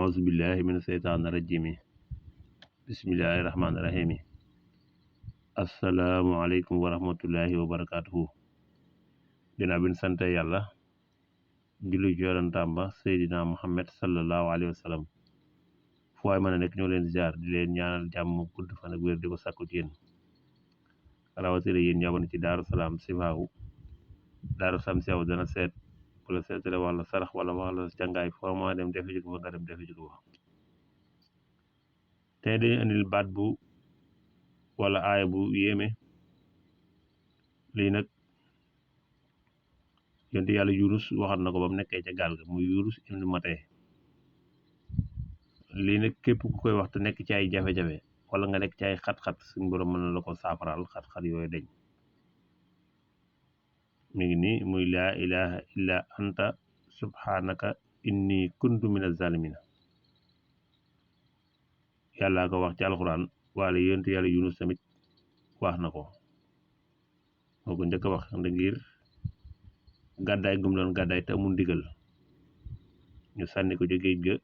auzu billahi mina seytaani rajimi bismillahi rahmaani rahimi assalaamu aleykum wa rahmatullahi wa barakatuhu. Ginnaaw bi ñu sante yàlla julli ci yonentam ba Seydina Muhammad sallallahu alayhi wa sallam, fu waay mën a nekk ñoo leen ziar di leen ñaanal jàmm gudd fan ak wér di ko sàkku ci yéen, rawatina yéen ñi abonné ci Daaru Salaam Sifaahu. Daaru Salaam Sifaahu dana seet bu la seetale wala sarax wala wala jàngaay foo ma dem defe ji ko fa nga dem defe ji ko fa. tey dañu indil baat bu wala aaya bu yéeme. lii nag yonte yàlla Yunus waxat na ko ba mu nekkee ca gaal ga, muy Yunus ibnu Matee. lii nag képp ku koy wax te nekk ci ay jafe-jafe wala nga nekk ci ay xat-xat, suñu borom mën na la ko saafaraal xat-xat yooyu deñ. mi ngi nii muy laa ilaha illa anta subhanaka inni kuntu mina zalimina. yàllaa ko wax ci alxuraan, wala yonte yàlla Yunus tamit wax na ko. moo ko njëkk a wax ngir gàddaay gum doon gàddaay te amul ndigal, ñu sànni ko ci géej ga,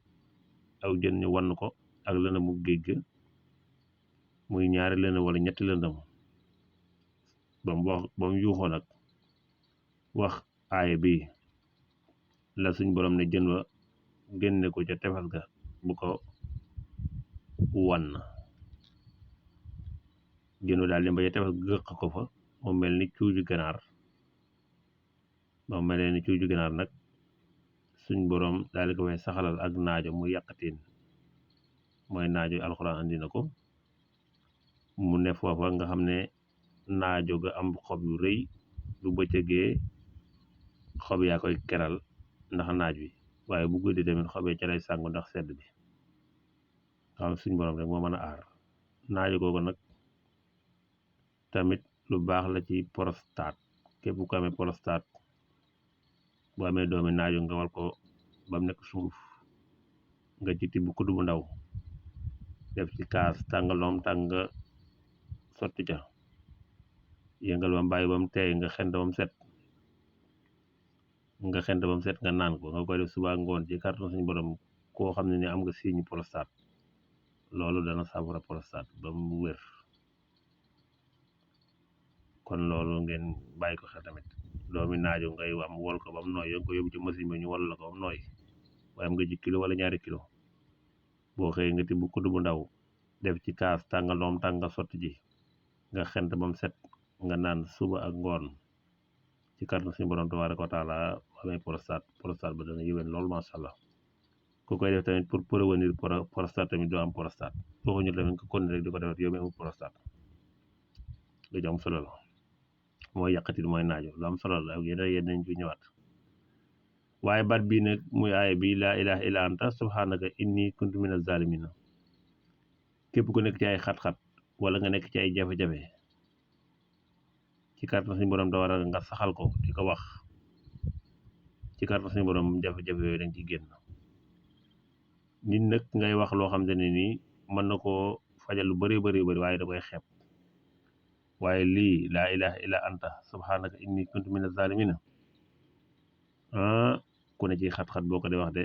aw jën ñu wann ko ak lëndëmu géej ga, muy ñaari lëndëm wala ñetti lëndëm. ba mu yuuxoo nag wax aaya bi la suñ borom ne jën wa génne ko ca tefas ga bu ko wann. jën wa daal dem ba ca tefas ga gëq ko fa mu mel ni cuuju ganaar. ba mu mel ni cuuju ganaar nag suñ borom daal di ko fay saxalal ak naajo mu yàqatiin, mooy naajo alxuraan andi na ko. mu ne foofa nga xam ne naajo ga am xob yu rëy, bu bëccëgee xob yaa koy keral ndax naaj wi, waaye bu guddi tamit xob yi ca lay sàngu ndax sedd bi. nga xam suñ borom rek moo mën a aar naajo googu nag. tamit lu baax la ci prostate, képp ku amee prostate bu amee doomi naajo nga wal ko ba mu nekk sunguf, nga ci tibb kudd bu ndaw def ci kaas tàngaloom tàng nga sotti ca, yëngal ba mu bàyyi ba mu teey nga xent ba mu set, nga naan ko. nga koy def suba ngoon ci kàttan suñu borom. koo xam ne ni am nga signe prostate, loolu dana saafara prostate ba mu wér. kon loolu ngeen bàyyi ko xel tamit. doomi naajo ngay am wol ko ba mu nooy, yënga ko yóbbu ci machine bi ñu wol la ko ba mu nooy, waaye am nga ci kilo wala 2 kilo. boo xëyee nga tibb kudd bu ndaw def ci kaas tàngaloom tàng nga sotti ji, nga xent ba mu set nga naan suba ak ngoon ci kàttan suñu borom tabaaraka wa taala. amee prostate ba dana yëwén loolu macha allah. ku koy def tamit pour prévenir prostate tamit doo am prostate. waxuñu tamit ko kon rek di ko defet yow mi amul prostate. lu am solo la, mooy yàqatit mooy naajo, lu am solo la ak yeneen nañ fi ñëwaat. waaye baat bii nag muy aaya bi laa ilaha illa anta subhanaka inni kuntu mina zalimina. képp ku nekk ci ay xat-xat wala nga nekk ci ay jafe-jafe, ci kàttan suñu borom da war a nga saxal ko di ko wax. ci kàttan suñu borom jafe-jafe yooyu dañ ci génn. nit nag ngay wax loo xam ne nii mën na koo fajal lu bari waaye da koy xeeb. waaye lii laa ilaha illa anta subhanaka inni kuntu mina zalimina, ku ne ci xat-xat boo ko dee wax de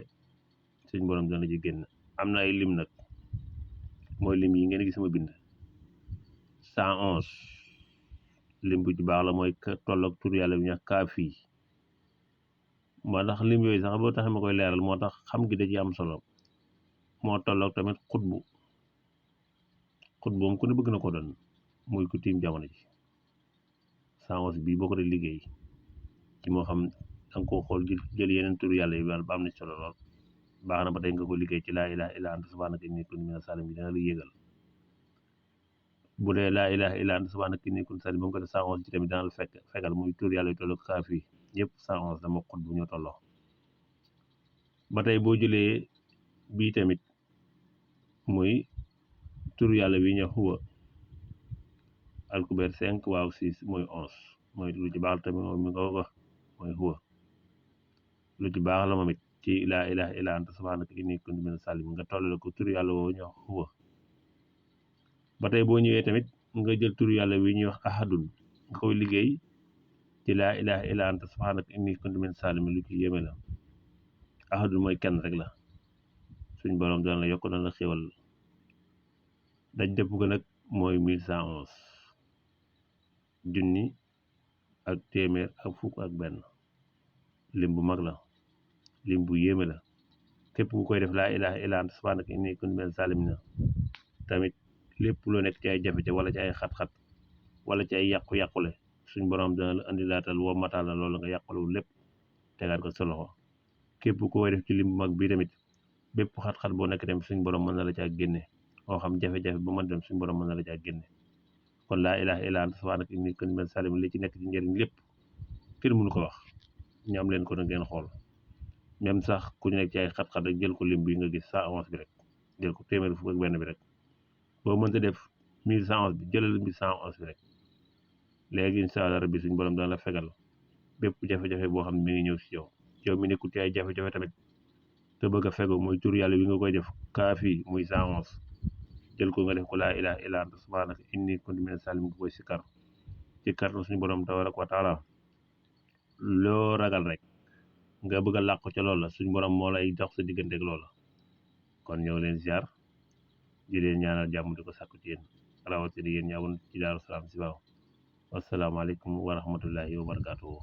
suñ borom dana ci génn. am na ay lim nag, mooy lim yi ngeen gis ma bind 111. lim bu ci baax la, mooy tolloog tur yàlla bi ñax kaafi. moo tax lim yooyu sax boo taxee ma koy leeral, moo tax xam gi da ci am solo. moo tolloog tamit xutbu moom ku ne bëgg na ko doon, muy ku tiim jamono ji. 111 bii boo ko dee liggéey ci moo xam danga koo xool jël yeneen tur yàlla yi ba am na solo lool. baax na ba tey nga ko liggéey ci laa ilaha illa anta subhanaka inni kuntu mina zalimin, dina la yégal. bu dee laa ilaha illa anta subhanaka inni kuntu zalimin ba nga ko def 111 ci tamit dana la fekkal muy tur yàlla yu tolloo kaafi yëpp 111 dama xut bu ñoo tolloo. ba tey boo jëlee bii tamit muy tur yàlla bi ñu huwa alkubeer 5 waaw 6 mooy 11, mooy lu ci baax tamit moom mi nga wax mooy huwa. lu ci baax la moom it ci laa ilaha illa anta subhanaka inni kuntu mina zalimin nga tollale ko tur yàlla woowu ñu wax huwa. ba tey boo ñëwee tamit nga jël tur yàlla wi ñuy wax ahadun nga koy liggéey ci laa ilaha illa anta subhanaka inni kuntu mina zalimin. lu ci yéeme la. ahadun mooy kenn rek la, suñ borom dana la yokk dana la xéwal daj dëpp ga nag mooy 1111 junni ak téeméer ak fukk ak benn lim bu mag la lim bu yéeme la képp ku koy def laa ilaha illa anta subhanaka inni kuntu minaz zalimin tamit lépp loo nekk ci ay jafe-jafe wala ci ay xat-xat wala ci ay yàqu-yàqule suñ borom dana la andi laatal woo matal la loolu nga yàqulewul lépp tegaat ko sa loxo képp ku koy def ci lim bu mag bi tamit bépp xat-xat boo nekk tamit suñ borom mën na la caa génne moo xam jafe-jafe bu mën dem suñ borom mën na la caa génne kon laa ilaha illa anta subhanaka inni kuntu minaz zalimin li ci nekk ci njëriñ lépp kenn mënu ko wax ñaam leen ko na ngeen xool même sax ku nekk ci ay xat-xat rek jël ko lim bi nga gis 111 bi rek jël ko téeméer fukk ak benn bi rek boo mënta def 1111 bi jëlal 1111 bi rek léegi incha allah rabbi suñ borom dana la fegal bépp jafe-jafe boo xam ne mi ngi ñëw si yow mi nekkul ci ay jafe-jafe tamit te bëgg a fegu muy tur yàlla wi nga koy def kaafi muy 111 jël ko nga def ko laa ilaha illa anta subhanaka inni kuntu minaz zalimin nga koy sikkar ci kàttan suñu borom tabaraka wa taala loo ragal rek nga bëgg a làqu ca loola suñ borom moo lay dox sa digganteeg loola kon ñëw leen ziar di leen ñaanal jàmm di ko sàkku ci yéen rawatina yéen ñaawoon ci Daaru Salaam si waaw wasalaamaaleykum wa rahmatullahi wa barakaatuhu